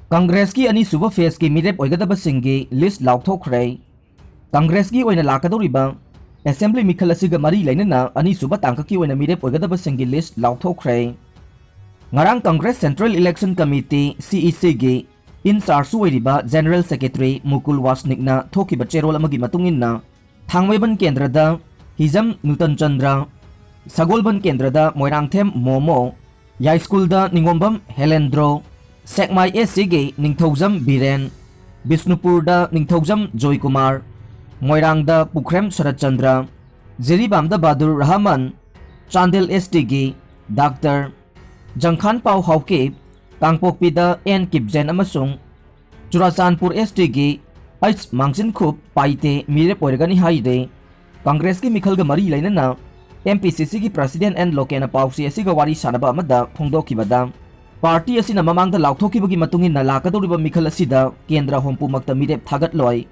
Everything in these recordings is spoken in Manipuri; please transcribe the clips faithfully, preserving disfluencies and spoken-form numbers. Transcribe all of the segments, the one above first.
ꯀꯪꯒ꯭ꯔꯦꯁꯀꯤ ꯑꯅꯤꯁꯨꯕ ꯐꯦꯖꯀꯤ ꯃꯤꯔꯦꯞ ꯑꯣꯏꯒꯗꯕꯁꯤꯡꯒꯤ ꯂꯤꯁ꯭ꯠ ꯂꯥꯎꯊꯣꯛꯈ꯭ꯔꯦ꯫ ꯀꯪꯒ꯭ꯔꯦꯁꯀꯤ ꯑꯣꯏꯅ ꯂꯥꯛꯀꯗꯧꯔꯤꯕ ꯑꯦꯁꯦꯝꯕ꯭ꯂꯤ ꯃꯤꯈꯜ ꯑꯁꯤꯒ ꯃꯔꯤ ꯂꯩꯅꯅ ꯑꯅꯤꯁꯨꯕ ꯇꯥꯡꯀꯛꯀꯤ ꯑꯣꯏꯅ ꯃꯤꯔꯦꯞ ꯑꯣꯏꯒꯗꯕꯁꯤꯡꯒꯤ ꯂꯤꯁ꯭ꯠ ꯂꯥꯎꯊꯣꯛꯈ꯭ꯔꯦ꯫ ꯉꯔꯥꯡ ꯀꯪꯒ꯭ꯔꯦꯁ ꯁꯦꯟꯇ꯭ꯔꯦꯜ ꯏꯂꯦꯛꯁꯟ ꯀꯃꯤꯇꯤ, ꯁꯤ ꯏ ꯁꯤꯒꯤ ꯏꯟꯆꯥꯔꯖꯁꯨ ꯑꯣꯏꯔꯤꯕ ꯖꯦꯅꯔꯦꯜ ꯁꯦꯀ꯭ꯔꯦꯇꯔꯤ ꯃꯨꯀꯨꯜ ꯋꯥꯁꯅꯤꯛꯅ ꯊꯣꯛꯈꯤꯕ ꯆꯦꯔꯣꯜ ꯑꯃꯒꯤ ꯃꯇꯨꯡ ꯏꯟꯅ, ꯊꯥꯡꯃꯩꯕꯟ ꯀꯦꯟꯗ꯭ꯔꯗ ꯍꯤꯖꯝ ꯅꯨꯇꯟ ꯆꯟꯗ꯭ꯔ, ꯁꯒꯣꯜꯕꯟ ꯀꯦꯟꯗ꯭ꯔꯗ ꯃꯣꯏꯔꯥꯡꯊꯦꯝ ꯃꯣꯃꯣ, ꯌꯥꯏꯁ꯭ꯀꯨꯜꯗ ꯅꯤꯉꯣꯝꯕꯝ ꯍꯦꯂꯦꯟꯗ꯭ꯔꯣ, ꯁꯦꯛꯃꯥꯏ ꯑꯦꯁ ꯁꯤꯒꯤ ꯅꯤꯡꯊꯧꯖꯝ ꯕꯤꯔꯦꯟ, ꯕꯤꯁꯅꯨꯄꯨꯔꯗ ꯅꯤꯡꯊꯧꯖꯝ ꯖꯣꯏꯀꯨꯃꯥꯔ, ꯃꯣꯏꯔꯥꯡꯗ ꯄꯨꯈ꯭ꯔꯦꯝ ꯁꯔꯠꯆꯟꯗ꯭ꯔ, ꯖꯤꯔꯤꯕꯥꯝꯗ ꯕꯥꯗꯨꯔ ꯔꯍꯃꯟ, ꯆꯥꯟꯗꯦꯜ ꯑꯦꯁ ꯇꯤꯒꯤ ꯗꯥꯛꯇꯔ ꯖꯪꯈꯥꯟꯄꯥꯎ ꯍꯥꯎꯀꯤꯞ, ꯀꯥꯡꯄꯣꯛꯄꯤꯗ ꯑꯦꯟ ꯀꯤꯞꯖꯦꯟ ꯑꯃꯁꯨꯡ ꯆꯨꯔꯥꯆꯥꯟꯄꯨꯔ ꯑꯦꯁ ꯇꯤꯒꯤ ꯑꯩꯆ ꯃꯥꯡꯖꯤꯟꯈꯨꯞ ꯄꯥꯏꯇꯦ ꯃꯤꯔꯦꯞ ꯑꯣꯏꯔꯒꯅꯤ ꯍꯥꯏꯔꯦ꯫ ꯀꯪꯒ꯭ꯔꯦꯁꯀꯤ ꯃꯤꯈꯜꯒ ꯃꯔꯤ ꯂꯩꯅꯅ ꯑꯦꯝ ꯄꯤ ꯁꯤ ꯁꯤꯒꯤ ꯄ꯭ꯔꯁꯤꯗꯦꯟ ꯑꯦꯟ ꯂꯣꯀꯦꯟꯅ ꯄꯥꯎꯆꯦ ꯑꯁꯤꯒ ꯋꯥꯔꯤ ꯁꯥꯟꯅꯕ ꯑꯃꯗ ꯐꯣꯡꯗꯣꯛꯈꯤꯕꯗ, ꯄꯥꯔꯇꯤ ꯑꯁꯤꯅ ꯃꯃꯥꯡꯗ ꯂꯥꯎꯊꯣꯛꯈꯤꯕꯒꯤ ꯃꯇꯨꯡ ꯏꯟꯅ ꯂꯥꯛꯀꯗꯧꯔꯤꯕ ꯃꯤꯈꯜ ꯑꯁꯤꯗ ꯀꯦꯟꯗ꯭ꯔ ꯍꯨꯝꯐꯨꯃꯛꯇ ꯃꯤꯔꯦꯞ ꯊꯥꯒꯠꯂꯣꯏ꯫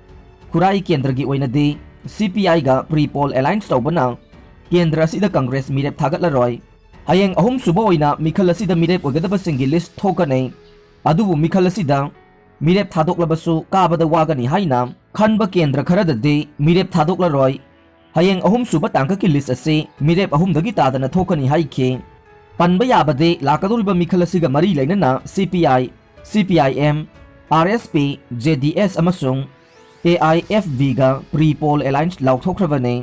ꯈꯨꯔꯥꯏ ꯀꯦꯟꯗ꯭ꯔꯒꯤ ꯑꯣꯏꯅꯗꯤ ꯁꯤ ꯄꯤ ꯑꯥꯏꯒ ꯄ꯭ꯔꯤ ꯄꯣꯜ ꯑꯦꯂꯥꯏꯟꯁ ꯇꯧꯕꯅ ꯀꯦꯟꯗ꯭ꯔ ꯑꯁꯤꯗ ꯀꯪꯒ꯭ꯔꯦꯁ ꯃꯤꯔꯦꯞ ꯊꯥꯒꯠꯂꯔꯣꯏ꯫ ꯍꯌꯦꯡ ꯑꯍꯨꯝꯁꯨꯕ ꯑꯣꯏꯅ ꯃꯤꯈꯜ ꯑꯁꯤꯗ ꯃꯤꯔꯦꯞ ꯑꯣꯏꯒꯗꯕꯁꯤꯡꯒꯤ ꯂꯤꯁ꯭ꯠ ꯊꯣꯛꯀꯅꯤ꯫ ꯑꯗꯨꯕꯨ ꯃꯤꯈꯜ ꯑꯁꯤꯗ ꯃꯤꯔꯦꯞ ꯊꯥꯗꯣꯛꯂꯕꯁꯨ ꯀꯥꯕꯗ ꯋꯥꯒꯅꯤ ꯍꯥꯏꯅ ꯈꯟꯕ ꯀꯦꯟꯗ꯭ꯔ ꯈꯔꯗꯗꯤ ꯃꯤꯔꯦꯞ ꯊꯥꯗꯣꯛꯂꯔꯣꯏ꯫ ꯍꯌꯦꯡ ꯑꯍꯨꯝꯁꯨꯕ ꯇꯥꯡꯀꯛꯀꯤ ꯂꯤꯁ꯭ꯠ ꯑꯁꯤ ꯃꯤꯔꯦꯞ ꯑꯍꯨꯝꯗꯒꯤ ꯇꯥꯗꯅ ꯊꯣꯛꯀꯅꯤ ꯍꯥꯏꯈꯤ꯫ ꯄꯟꯕ ꯌꯥꯕꯗꯤ ꯂꯥꯛꯀꯗꯧꯔꯤꯕ ꯃꯤꯈꯜ ꯑꯁꯤꯒ ꯃꯔꯤ ꯂꯩꯅꯅ ꯁꯤ P I, C P I M, R S P, J D S ꯑꯃꯁꯨꯡ ꯑꯦ ꯑꯥꯏ ꯑꯦꯐ ꯕꯤꯒ ꯄ꯭ꯔꯤ ꯄꯣꯜ ꯑꯦꯂꯥꯏꯟꯁ ꯂꯥꯎꯊꯣꯛꯈ꯭ꯔꯕꯅꯤ꯫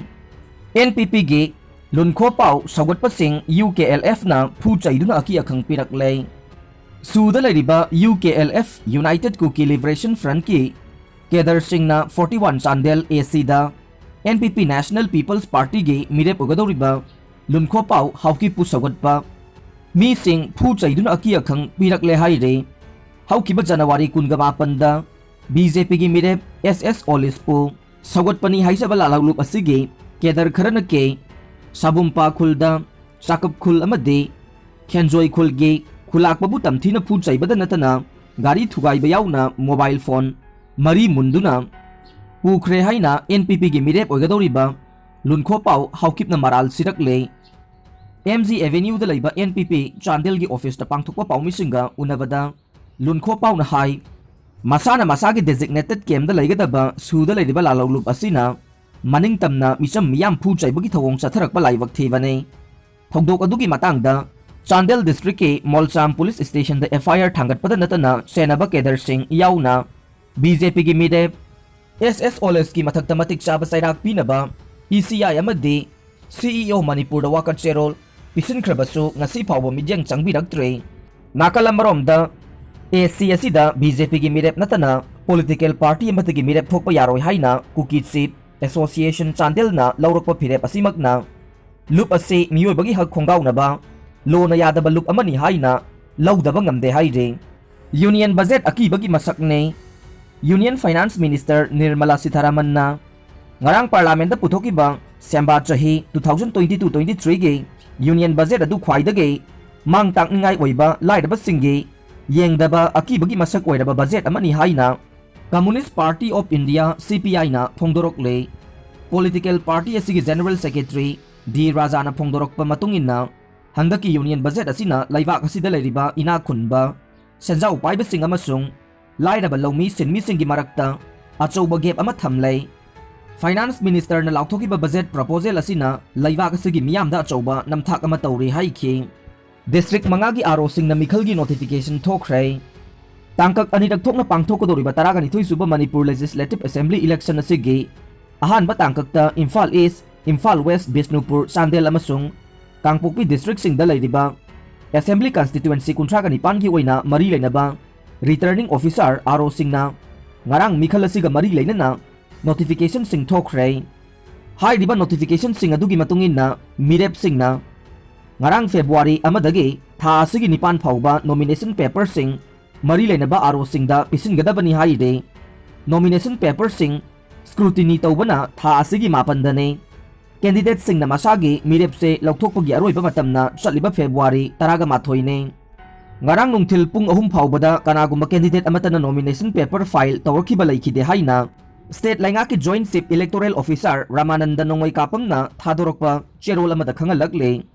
ꯑꯦꯟ ꯄꯤ ꯄꯤꯒꯤ ꯂꯨꯟꯈꯣ ꯄꯥꯎ ꯁꯧꯒꯠꯄꯁꯤꯡ ꯌꯨ ꯀꯦ ꯑꯦꯜ ꯑꯦꯐꯅ ꯐꯨ ꯆꯩꯗꯨꯅ ꯑꯀꯤ ꯑꯈꯪ ꯄꯤꯔꯛꯂꯦ꯫ ꯁꯨꯗ ꯂꯩꯔꯤꯕ U K L F, united Kuki liberation ꯐ꯭ꯔꯟꯠꯀꯤ ꯀꯦꯗꯔꯁꯤꯡꯅ ꯐꯣꯔꯇꯤ ꯋꯥꯟ ꯆꯥꯟꯗꯦꯜ ꯑꯦ ꯁꯤꯗ N P P national people's ꯄꯥꯔꯇꯤꯒꯤ ꯃꯤꯔꯦꯞ ꯑꯣꯏꯒꯗꯧꯔꯤꯕ ꯂꯨꯟꯈꯣ ꯄꯥꯎ ꯍꯥꯎꯀꯤꯞꯄꯨ ꯁꯧꯒꯠꯄ ꯃꯤꯁꯤꯡ ꯐꯨ ꯆꯩꯗꯨꯅ ꯑꯀꯤ ꯑꯈꯪ ꯄꯤꯔꯛꯂꯦ ꯍꯥꯏꯔꯤ꯫ ꯍꯧꯈꯤꯕ ꯖꯅꯋꯥꯔꯤ ꯀꯨꯟꯒ ꯃꯥꯄꯟꯗ ꯕꯤ ꯖꯦ ꯄꯤꯒꯤ ꯃꯤꯔꯦꯞ ꯑꯦꯁ ꯑꯦꯁ ꯑꯣꯂꯤꯁꯄꯨ ꯁꯧꯒꯠꯄꯅꯤ ꯍꯥꯏꯖꯕ ꯂꯥꯂꯣꯡꯂꯨꯞ ꯑꯁꯤꯒꯤ ꯀꯦꯗꯔ ꯈꯔꯅ ꯀꯦ ꯁꯥꯕꯨꯝꯄꯥ ꯈꯨꯜꯗ, ꯆꯥꯀꯞ ꯈꯨꯜ ꯑꯃꯗꯤ ꯈꯦꯟꯖꯣꯏ ꯈꯨꯜꯒꯤ ꯈꯨꯂꯥꯛꯄꯕꯨ ꯇꯝꯊꯤꯅ ꯐꯨ ꯆꯩꯕꯗ ꯅꯠꯇꯅ ꯒꯥꯔꯤ ꯊꯨꯒꯥꯏꯕ ꯌꯥꯎꯅ ꯃꯣꯕꯥꯏꯜ ꯐꯣꯟ ꯃꯔꯤ ꯃꯨꯟꯗꯨꯅ ꯄꯨꯈ꯭ꯔꯦ ꯍꯥꯏꯅ ꯑꯦꯟ ꯄꯤ ꯄꯤꯒꯤ ꯃꯤꯔꯦꯞ ꯑꯣꯏꯒꯗꯧꯔꯤꯕ ꯂꯨꯟꯈꯣ ꯄꯥꯎ ꯍꯥꯎꯀꯤꯞꯅ ꯃꯔꯥꯜ ꯁꯤꯔꯛꯂꯦ꯫ ꯑꯦꯝ ꯖꯤ ꯑꯦꯚꯦꯅ꯭ꯌꯨꯗ ꯂꯩꯕ ꯑꯦꯟ ꯄꯤ ꯄꯤ ꯆꯥꯟꯗꯦꯜꯒꯤ ꯑꯣꯐꯤꯁꯇ ꯄꯥꯡꯊꯣꯛꯄ ꯄꯥꯎꯃꯤꯁꯤꯡꯒ ꯎꯅꯕꯗ ꯂꯨꯟꯈꯣ ꯄꯥꯎꯅ ꯍꯥꯏ, ꯃꯁꯥꯅ ꯃꯁꯥꯒꯤ designated campꯇ ꯂꯩꯒꯗꯕ ꯁꯨꯗ ꯂꯩꯔꯤꯕ ꯂꯥꯂꯧꯂꯨꯞ ꯑꯁꯤꯅ ꯃꯅꯤꯡ ꯇꯝꯅ ꯃꯤꯆꯝ ꯃꯤꯌꯥꯝ ꯐꯨ ꯆꯩꯕꯒꯤ ꯊꯧꯑꯣꯡ ꯆꯠꯊꯔꯛꯄ ꯂꯥꯏꯕꯛ ꯊꯤꯕꯅꯤ꯫ ꯊꯧꯗꯣꯛ ꯑꯗꯨꯒꯤ ꯃꯇꯥꯡꯗ Chandel districtꯀꯤ ꯃꯣꯜꯆꯥꯝ police stationꯗ F I R ꯊꯥꯡꯒꯠꯄꯗ ꯅꯠꯇꯅ ꯆꯦꯟꯅꯕ cadreꯁꯤꯡ ꯌꯥꯎꯅ B J Pꯒꯤ ꯃꯤꯔꯦꯞ, S S Collegeꯀꯤ ꯃꯊꯛꯇ ꯃꯇꯤꯛ ꯆꯥꯕ ꯆꯩꯔꯥꯛ ꯄꯤꯅꯕ E C I ꯑꯃꯗꯤ C E O ꯃꯅꯤꯄꯨꯔꯗ ꯋꯥꯀꯠ ꯆꯦꯔꯣꯜ ꯄꯤꯁꯤꯟꯈ꯭ꯔꯕꯁꯨ ꯉꯁꯤ ꯐꯥꯎꯕ ꯃꯤꯠꯌꯦꯡ ꯆꯪꯕꯤꯔꯛꯇ꯭ꯔꯦ꯫ ꯅꯥꯀꯜ ꯑꯃꯔꯣꯝꯗ A C ꯑꯁꯤꯗ B J Pꯒꯤ ꯃꯤꯔꯦꯞ ꯅꯠꯇꯅ political party ꯑꯃꯠꯇꯒꯤ ꯃꯤꯔꯦꯞ ꯊꯣꯛꯄ ꯌꯥꯔꯣꯏ ꯍꯥꯏꯅ Kuki Chief Association ꯆꯥꯟꯗꯦꯜꯅ ꯂꯧꯔꯛꯄ ꯐꯤꯔꯦꯞ ꯑꯁꯤꯃꯛꯅ ꯂꯨꯞ ꯑꯁꯤ ꯃꯤꯑꯣꯏꯕꯒꯤ ꯍꯛ ꯈꯣꯡꯒꯥꯎꯅꯕ ꯂꯣꯅ ꯌꯥꯗꯕ ꯂꯨꯞ ꯑꯃꯅꯤ ꯍꯥꯏꯅ ꯂꯧꯗꯕ ꯉꯝꯗꯦ ꯍꯥꯏꯔꯤ꯫ Union budget ꯑꯀꯤꯕꯒꯤ ꯃꯁꯛꯅꯤ꯫ Union Finance Minister Nirmala ꯁꯤꯊꯥꯔꯥꯃꯟꯅ ꯉꯔꯥꯡ Parliamentꯇ ꯄꯨꯊꯣꯛꯈꯤꯕ ꯁꯦꯝꯕꯥ ꯆꯍꯤ two thousand twenty-two twenty-threeꯒꯤ Union budget ꯑꯗꯨ ꯈ꯭ꯋꯥꯏꯗꯒꯤ ꯃꯥꯡ ꯇꯥꯛꯅꯤꯡꯉꯥꯏ ꯑꯣꯏꯕ, ꯂꯥꯏꯔꯕꯁꯤꯡꯒꯤ ꯌꯦꯡꯗꯕ ꯑꯀꯤꯕꯒꯤ ꯃꯁꯛ ꯑꯣꯏꯔꯕ budget ꯑꯃꯅꯤ ꯍꯥꯏꯅ Communist Party of India, C P I ꯅ ꯐꯣꯡꯗꯣꯔꯛꯂꯦ꯫ Political party ꯑꯁꯤꯒꯤ General Secretary D ꯔꯥꯖꯥꯅ ꯐꯣꯡꯗꯣꯔꯛꯄ ꯃꯇꯨꯡ ꯏꯟꯅ, ꯍꯟꯗꯛꯀꯤ Union budget ꯑꯁꯤꯅ ꯂꯩꯕꯥꯛ ꯑꯁꯤꯗ ꯂꯩꯔꯤꯕ ꯏꯅꯥꯛ ꯈꯨꯟꯕ, ꯁꯦꯟꯖꯥꯎ ꯄꯥꯏꯕꯁꯤꯡ ꯑꯃꯁꯨꯡ ꯂꯥꯏꯔꯕ ꯂꯧꯃꯤ ꯁꯤꯟꯃꯤꯁꯤꯡꯒꯤ ꯃꯔꯛꯇ ꯑꯆꯧꯕ gap ꯑꯃ ꯊꯝꯂꯦ꯫ Finance Ministerꯅ ꯂꯥꯎꯊꯣꯛꯈꯤꯕ budget proposal ꯑꯁꯤꯅ ꯂꯩꯕꯥꯛ ꯑꯁꯤꯒꯤ ꯃꯤꯌꯥꯝꯗ ꯑꯆꯧꯕ ꯅꯝꯊꯥꯛ ꯑꯃ ꯇꯧꯔꯤ ꯍꯥꯏꯈꯤ꯫ District ꯃꯉꯥꯒꯤ R Oꯁꯤꯡꯅ ꯃꯤꯈꯜꯒꯤ notification ꯊꯣꯛꯈ꯭ꯔꯦ꯫ ꯇꯥꯡꯀꯛ ꯑꯅꯤꯔꯛ ꯊꯣꯛꯅ ꯄꯥꯡꯊꯣꯛꯀꯗꯧꯔꯤꯕ ꯇꯔꯥꯒ ꯅꯤꯊꯣꯏ ꯁꯨꯕ ꯃꯅꯤꯄꯨꯔ Legislative Assembly election ꯑꯁꯤꯒꯤ ꯑꯍꯥꯟꯕ ꯇꯥꯡꯀꯛꯇ ꯏꯝꯐꯥꯜ East, ꯏꯝꯐꯥꯜ West, ꯕꯤꯁꯅꯨꯄꯨꯔ, ꯆꯥꯟꯗꯦꯜ ꯑꯃꯁꯨꯡ ꯀꯥꯡꯄꯣꯛꯄꯤ districtꯁꯤꯡꯗ ꯂꯩꯔꯤꯕ Assembly constituency ꯀꯨꯟꯊ꯭ꯔꯥꯒ ꯅꯤꯄꯥꯟꯒꯤ ꯑꯣꯏꯅ ꯃꯔꯤ ꯂꯩꯅꯕ Returning Officer, R Oꯁꯤꯡꯅ ꯉꯔꯥꯡ ꯃꯤꯈꯜ ꯑꯁꯤꯒ ꯃꯔꯤ ꯂꯩꯅꯅ notificationꯁꯤꯡ ꯊꯣꯛꯈ꯭ꯔꯦ꯫ ꯍꯥꯏꯔꯤꯕ notificationꯁꯤꯡ ꯑꯗꯨꯒꯤ ꯃꯇꯨꯡ ꯏꯟꯅ ꯃꯤꯔꯦꯞꯁꯤꯡꯅ ꯉꯔꯥꯡ February ꯑꯃꯗꯒꯤ ꯊꯥ ꯑꯁꯤꯒꯤ ꯅꯤꯄꯥꯟ ꯐꯥꯎꯕ nomination paperꯁꯤꯡ ꯃꯔꯤ ꯂꯩꯅꯕ R Oꯁꯤꯡꯗ ꯄꯤꯁꯤꯟꯒꯗꯕꯅꯤ ꯍꯥꯏꯔꯤ꯫ Nomination paperꯁꯤꯡ scrutiny ꯇꯧꯕꯅ ꯊꯥ ꯑꯁꯤꯒꯤ ꯃꯥꯄꯟꯗꯅꯤ꯫ Candidateꯁꯤꯡꯅ ꯃꯁꯥꯒꯤ ꯃꯤꯔꯦꯞꯁꯦ ꯂꯧꯊꯣꯛꯄꯒꯤ ꯑꯔꯣꯏꯕ ꯃꯇꯝꯅ ꯆꯠꯂꯤꯕ February ꯇꯔꯥꯒ ꯃꯥꯊꯣꯏꯅꯤ꯫ ꯉꯔꯥꯡ ꯅꯨꯡꯊꯤꯜ ꯄꯨꯡ ꯑꯍꯨꯝ ꯐꯥꯎꯕꯗ ꯀꯅꯥꯒꯨꯝꯕ candidate ꯑꯃꯠꯇꯅ nomination paper file ꯇꯧꯔꯛꯈꯤꯕ ꯂꯩꯈꯤꯗꯦ ꯍꯥꯏꯅ state ꯂꯩꯉꯥꯛꯀꯤ Joint Chief Electoral Officer Ramanand ꯅꯣꯡꯃꯩꯀꯥꯄꯝꯅ ꯊꯥꯗꯣꯔꯛꯄ ꯆꯦꯔꯣꯜ ꯑꯃꯗ ꯈꯪꯍꯜꯂꯛꯂꯤ꯫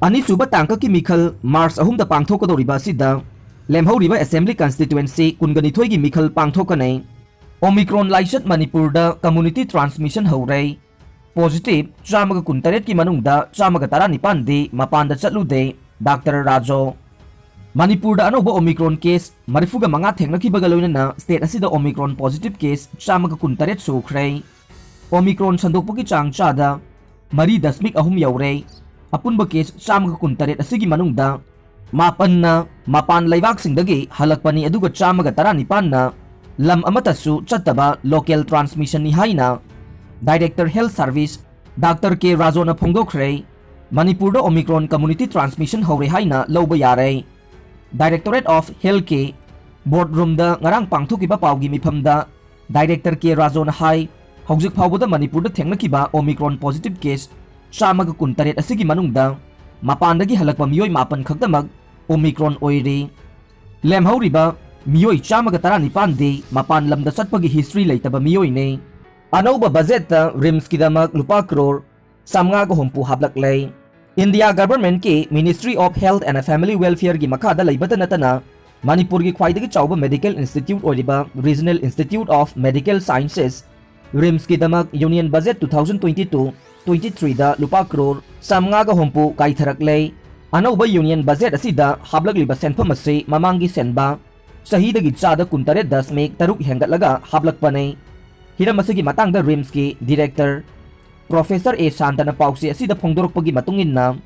ꯑꯅꯤꯁꯨꯕ ꯇꯥꯡꯀꯛꯀꯤ ꯃꯤꯈꯜ March ꯑꯍꯨꯝꯗ ꯄꯥꯡꯊꯣꯛꯀꯗꯧꯔꯤꯕ ꯑꯁꯤꯗ ꯂꯦꯝꯍꯧꯔꯤꯕ Assembly Constituency ꯀꯨꯟꯒ ꯅꯤꯊꯣꯏꯒꯤ ꯃꯤꯈꯜ ꯄꯥꯡꯊꯣꯛꯀꯅꯤ꯫ Omicron ꯂꯥꯏꯆꯠ ꯃꯅꯤꯄꯨꯔꯗ community transmission ꯍꯧꯔꯦ꯫ Positive ꯆꯥꯝꯃꯒ ꯀꯨꯟꯇꯔꯦꯠꯀꯤ ꯃꯅꯨꯡꯗ ꯆꯥꯝꯃꯒ ꯇꯔꯥꯅꯤꯄꯥꯟꯗꯤ ꯃꯄꯥꯟꯗ ꯆꯠꯂꯨꯗꯦ, ꯗꯥꯛꯇꯔ ꯔꯥꯖꯣ꯫ ꯃꯅꯤꯄꯨꯔꯗ ꯑꯅꯧꯕ Omicron case ꯃꯔꯤꯐꯨꯒ ꯃꯉꯥ ꯊꯦꯡꯅꯈꯤꯕꯒ ꯂꯣꯏꯅꯅ state ꯑꯁꯤꯗ Omicron positive case ꯆꯥꯝꯃꯒ ꯀꯨꯟꯇꯔꯦꯠ ꯁꯨꯈ꯭ꯔꯦ꯫ Omicron ꯁꯟꯗꯣꯛꯄꯒꯤ ꯆꯥꯡ ꯆꯥꯗ ꯃꯔꯤ ꯗꯁꯃꯤꯛ ꯑꯍꯨꯝ ꯌꯧꯔꯦ꯫ ꯑꯄꯨꯟꯕ case ꯆꯥꯝꯃꯒ ꯀꯨꯟꯇꯔꯦꯠ ꯑꯁꯤꯒꯤ ꯃꯅꯨꯡꯗ ꯃꯥꯄꯟꯅ ꯃꯄꯥꯟ ꯂꯩꯕꯥꯛꯁꯤꯡꯗꯒꯤ ꯍꯜꯂꯛꯄꯅꯤ, ꯑꯗꯨꯒ ꯆꯥꯝꯃꯒ ꯇꯔꯥꯅꯤꯄꯥꯟꯅ ꯂꯝ ꯑꯃꯠꯇꯁꯨ ꯆꯠꯇꯕ local transmissionꯅꯤ ꯍꯥꯏꯅ Director Health Service ꯗꯥꯛꯇꯔ ꯀꯦ ꯔꯥꯖꯣꯅ ꯐꯣꯡꯗꯣꯛꯈ꯭ꯔꯦ꯫ ꯃꯅꯤꯄꯨꯔꯗ Omicron community transmission ꯍꯧꯔꯦ ꯍꯥꯏꯅ ꯂꯧꯕ ꯌꯥꯔꯦ꯫ Directorate of Healthꯀꯤ board roomꯗ ꯉꯔꯥꯡ ꯄꯥꯡꯊꯣꯛꯈꯤꯕ ꯄꯥꯎꯒꯤ ꯃꯤꯐꯝꯗ Director ꯀꯦ ꯔꯥꯖꯣꯅ ꯍꯥꯏ, ꯍꯧꯖꯤꯛ ꯐꯥꯎꯕꯗ ꯃꯅꯤꯄꯨꯔꯗ ꯊꯦꯡꯅꯈꯤꯕ Omicron positive case ꯆꯥꯝꯃꯒ ꯀꯨꯟꯇꯔꯦꯠ ꯑꯁꯤꯒꯤ ꯃꯅꯨꯡꯗ ꯃꯄꯥꯟꯗꯒꯤ ꯍꯜꯂꯛꯄ ꯃꯤꯑꯣꯏ ꯃꯥꯄꯟ ꯈꯛꯇꯃꯛ Omicron ꯑꯣꯏꯔꯤ꯫ ꯂꯦꯝꯍꯧꯔꯤꯕ ꯃꯤꯑꯣꯏ ꯆꯥꯝꯃꯒ ꯇꯔꯥꯅꯤꯄꯥꯟꯗꯤ ꯃꯄꯥꯟ ꯂꯝꯗ ꯆꯠꯄꯒꯤ history ꯂꯩꯇꯕ ꯃꯤꯑꯣꯏꯅꯤ꯫ ꯑꯅꯧꯕ budgetꯇ RIMSꯀꯤꯗꯃꯛ ꯂꯨꯄꯥ ꯀ꯭ꯔꯣꯔ ꯆꯥꯝꯃꯉꯥꯒ ꯍꯨꯝꯐꯨ ꯍꯥꯞꯂꯛꯂꯦ꯫ India Governmentꯀꯤ Ministry of Health and Family Welfareꯒꯤ ꯃꯈꯥꯗ ꯂꯩꯕꯇ ꯅꯠꯇꯅ ꯃꯅꯤꯄꯨꯔꯒꯤ ꯈ꯭ꯋꯥꯏꯗꯒꯤ ꯆꯥꯎꯕ medical institute ꯑꯣꯏꯔꯤꯕ Regional Institute of Medical Sciences, RIMSꯀꯤꯗꯃꯛ Union Budget two thousand twenty-two twenty-threeꯗ ꯂꯨꯄꯥ ꯀ꯭ꯔꯣꯔ ꯆꯥꯝꯃꯉꯥꯒ ꯍꯨꯝꯐꯨ ꯀꯥꯏꯊꯔꯛꯂꯦ꯫ ꯑꯅꯧꯕ Union Budget ꯑꯁꯤꯗ ꯍꯥꯞꯂꯛꯂꯤꯕ ꯁꯦꯟꯐꯝ ꯑꯁꯤ ꯃꯃꯥꯡꯒꯤ ꯁꯦꯟꯕ ꯆꯍꯤꯗꯒꯤ ꯆꯥꯗ ꯀꯨꯟꯇꯔꯦꯠ ꯗꯁꯃꯤꯛ ꯇꯔꯨꯛ ꯍꯦꯟꯒꯠꯂꯒ ꯍꯥꯞꯂꯛꯄꯅꯤ꯫ ꯍꯤꯔꯝ ꯑꯁꯤꯒꯤ ꯃꯇꯥꯡꯗ RIMSꯀꯤ Director Professor ꯑꯦ ꯁꯥꯟꯇꯅ ꯄꯥꯎꯆꯦ ꯑꯁꯤꯗ ꯐꯣꯡꯗꯣꯔꯛꯄꯒꯤ ꯃꯇꯨꯡ ꯏꯟꯅ,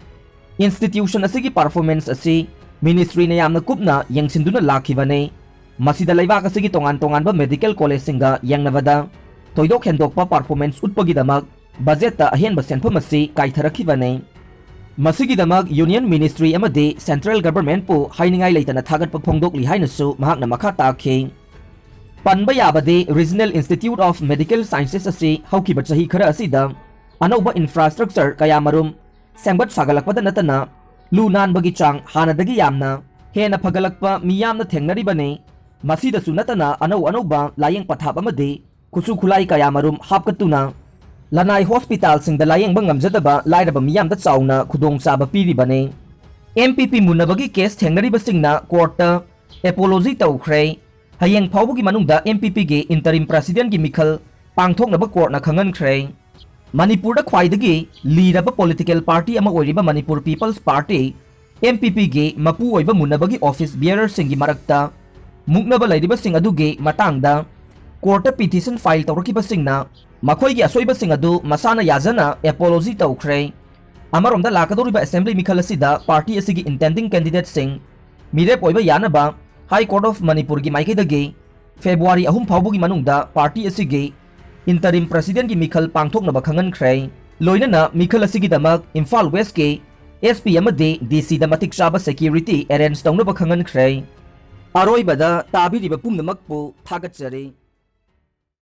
institution ꯑꯁꯤꯒꯤ performance ꯑꯁꯤ ministryꯅ ꯌꯥꯝꯅ ꯀꯨꯞꯅ ꯌꯦꯡꯁꯤꯟꯗꯨꯅ ꯂꯥꯛꯈꯤꯕꯅꯤ꯫ ꯃꯁꯤꯗ ꯂꯩꯕꯥꯛ ꯑꯁꯤꯒꯤ ꯇꯣꯉꯥꯟ ꯇꯣꯉꯥꯟꯕ medical collegeꯁꯤꯡꯒ ꯌꯦꯡꯅꯕꯗ ꯊꯣꯏꯗꯣꯛ ꯍꯦꯟꯗꯣꯛꯄ performance ꯎꯠꯄꯒꯤꯗꯃꯛ budgetꯇ ꯑꯍꯦꯟꯕ ꯁꯦꯟꯐꯝ ꯑꯁꯤ ꯀꯥꯏꯊꯔꯛꯈꯤꯕꯅꯤ꯫ ꯃꯁꯤꯒꯤꯗꯃꯛ Union Ministry ꯑꯃꯗꯤ Central Governmentꯄꯨ ꯍꯥꯏꯅꯤꯡꯉꯥꯏ ꯂꯩꯇꯅ ꯊꯥꯒꯠꯄ ꯐꯣꯡꯗꯣꯛꯂꯤ ꯍꯥꯏꯅꯁꯨ ꯃꯍꯥꯛꯅ ꯃꯈꯥ ꯇꯥꯈꯤ꯫ ꯄꯟꯕ ꯌꯥꯕꯗꯤ, Regional Institute of Medical Sciences ꯑꯁꯤ ꯍꯧꯈꯤꯕ ꯆꯍꯤ ꯈꯔ ꯑꯁꯤꯗ ꯑꯅꯧꯕ infrastructure ꯀꯌꯥꯃꯔꯨꯝ ꯁꯦꯝꯒꯠ ꯁꯥꯒꯠꯂꯛꯄꯗ ꯅꯠꯇꯅ, ꯂꯨ ꯅꯥꯟꯕꯒꯤ ꯆꯥꯡ ꯍꯥꯟꯅꯗꯒꯤ ꯌꯥꯝꯅ ꯍꯦꯟꯅ ꯐꯒꯠꯂꯛꯄ ꯃꯤꯌꯥꯝꯅ ꯊꯦꯡꯅꯔꯤꯕꯅꯤ꯫ ꯃꯁꯤꯗꯁꯨ ꯅꯠꯇꯅ, ꯑꯅꯧ ꯑꯅꯧꯕ ꯂꯥꯌꯦꯡ ꯄꯊꯥꯞ ꯑꯃꯗꯤ ꯈꯨꯠꯁꯨ ꯈꯨꯠꯂꯥꯏ ꯀꯌꯥꯃꯔꯨꯝ ꯍꯥꯞꯀꯠꯇꯨꯅ ꯂꯅꯥꯏ hospitalꯁꯤꯡꯗ ꯂꯥꯌꯦꯡꯕ ꯉꯝꯖꯗꯕ ꯂꯥꯏꯔꯕ ꯃꯤꯌꯥꯝꯗ ꯆꯥꯎꯅ ꯈꯨꯗꯣꯡꯆꯥꯕ ꯄꯤꯔꯤꯕꯅꯤ꯫ ꯑꯦꯝ ꯄꯤ ꯄꯤ ꯃꯨꯟꯅꯕꯒꯤ ꯀꯦꯁ ꯊꯦꯡꯅꯔꯤꯕꯁꯤꯡꯅ ꯀꯣꯔꯠꯇ ꯑꯦꯄꯣꯂꯣꯖꯤ ꯇꯧꯈ꯭ꯔꯦ꯫ ꯍꯌꯦꯡ ꯐꯥꯎꯕꯒꯤ ꯃꯅꯨꯡꯗ ꯑꯦꯝ ꯄꯤ ꯄꯤꯒꯤ ꯏꯟꯇꯔꯤꯝ ꯄ꯭ꯔꯁꯤꯗꯦꯟꯒꯤ ꯃꯤꯈꯜ ꯄꯥꯡꯊꯣꯛꯅꯕ ꯀꯣꯔꯠꯅ ꯈꯪꯍꯟꯈ꯭ꯔꯦ꯫ ꯃꯅꯤꯄꯨꯔꯗ ꯈ꯭ꯋꯥꯏꯗꯒꯤ ꯂꯤꯔꯕ ꯄꯣꯂꯤꯇꯤꯀꯦꯜ ꯄꯥꯔꯇꯤ ꯑꯃ ꯑꯣꯏꯔꯤꯕ Manipur peoples party, M P ꯄꯤꯒꯤ ꯃꯄꯨ ꯑꯣꯏꯕ ꯃꯨꯟꯅꯕꯒꯤ ꯑꯣꯐꯤꯁ ꯕꯤꯌꯔꯔꯁꯤꯡꯒꯤ ꯃꯔꯛꯇ ꯃꯨꯛꯅꯕ ꯂꯩꯔꯤꯕꯁꯤꯡ ꯑꯗꯨꯒꯤ ꯃꯇꯥꯡꯗ ꯀꯣꯔꯠꯇ ꯄꯤꯇꯤꯁꯟ ꯐꯥꯏꯜ ꯇꯧꯔꯛꯈꯤꯕꯁꯤꯡꯅ ꯃꯈꯣꯏꯒꯤ ꯑꯁꯣꯏꯕꯁꯤꯡ ꯑꯗꯨ ꯃꯁꯥꯅ ꯌꯥꯖꯅ ꯑꯦꯄꯣꯂꯣꯖꯤ ꯇꯧꯈ꯭ꯔꯦ꯫ ꯑꯃꯔꯣꯝꯗ, ꯂꯥꯛꯀꯗꯧꯔꯤꯕ ꯑꯦꯁꯦꯝꯕ꯭ꯂꯤ ꯃꯤꯈꯜ ꯑꯁꯤꯗ ꯄꯥꯔꯇꯤ ꯑꯁꯤꯒꯤ ꯏꯟꯇꯦꯟꯗꯤꯡ ꯀꯦꯟꯗꯤꯗꯦꯠꯁꯤꯡ ꯃꯤꯔꯦꯞ ꯑꯣꯏꯕ ꯌꯥꯅꯕ ꯍꯥꯏ ꯀꯣꯔꯠ ꯑꯣꯐ ꯃꯅꯤꯄꯨꯔꯒꯤ ꯃꯥꯏꯀꯩꯗꯒꯤ ꯐꯦꯕ꯭ꯔꯨꯋꯥꯔꯤ ꯑꯍꯨꯝ ꯐꯥꯎꯕꯒꯤ ꯃꯅꯨꯡꯗ ꯄꯥꯔꯇꯤ ꯑꯁꯤꯒꯤ ꯏꯟꯇꯔꯤꯝ ꯄ꯭ꯔꯁꯤꯗꯦꯟꯒꯤ ꯃꯤꯈꯜ ꯄꯥꯡꯊꯣꯛꯅꯕ ꯈꯪꯍꯟꯈ꯭ꯔꯦ꯫ ꯂꯣꯏꯅꯅ ꯃꯤꯈꯜ ꯑꯁꯤꯒꯤꯗꯃꯛ ꯏꯝꯐꯥꯜ ꯋꯦꯁꯀꯤ ꯑꯦꯁ ꯄꯤ ꯑꯃꯗꯤ ꯗꯤ ꯁꯤꯗ ꯃꯇꯤꯛ ꯆꯥꯕ ꯁꯦꯀ꯭ꯌꯨꯔꯤꯇꯤ ꯑꯦꯔꯦꯟꯖ ꯇꯧꯅꯕ ꯈꯪꯍꯟꯈ꯭ꯔꯦ꯫ ꯑꯔꯣꯏꯕꯗ ꯇꯥꯕꯤꯔꯤꯕ ꯄꯨꯝꯅꯃꯛꯄꯨ ꯊꯥꯒꯠꯆꯔꯤ꯫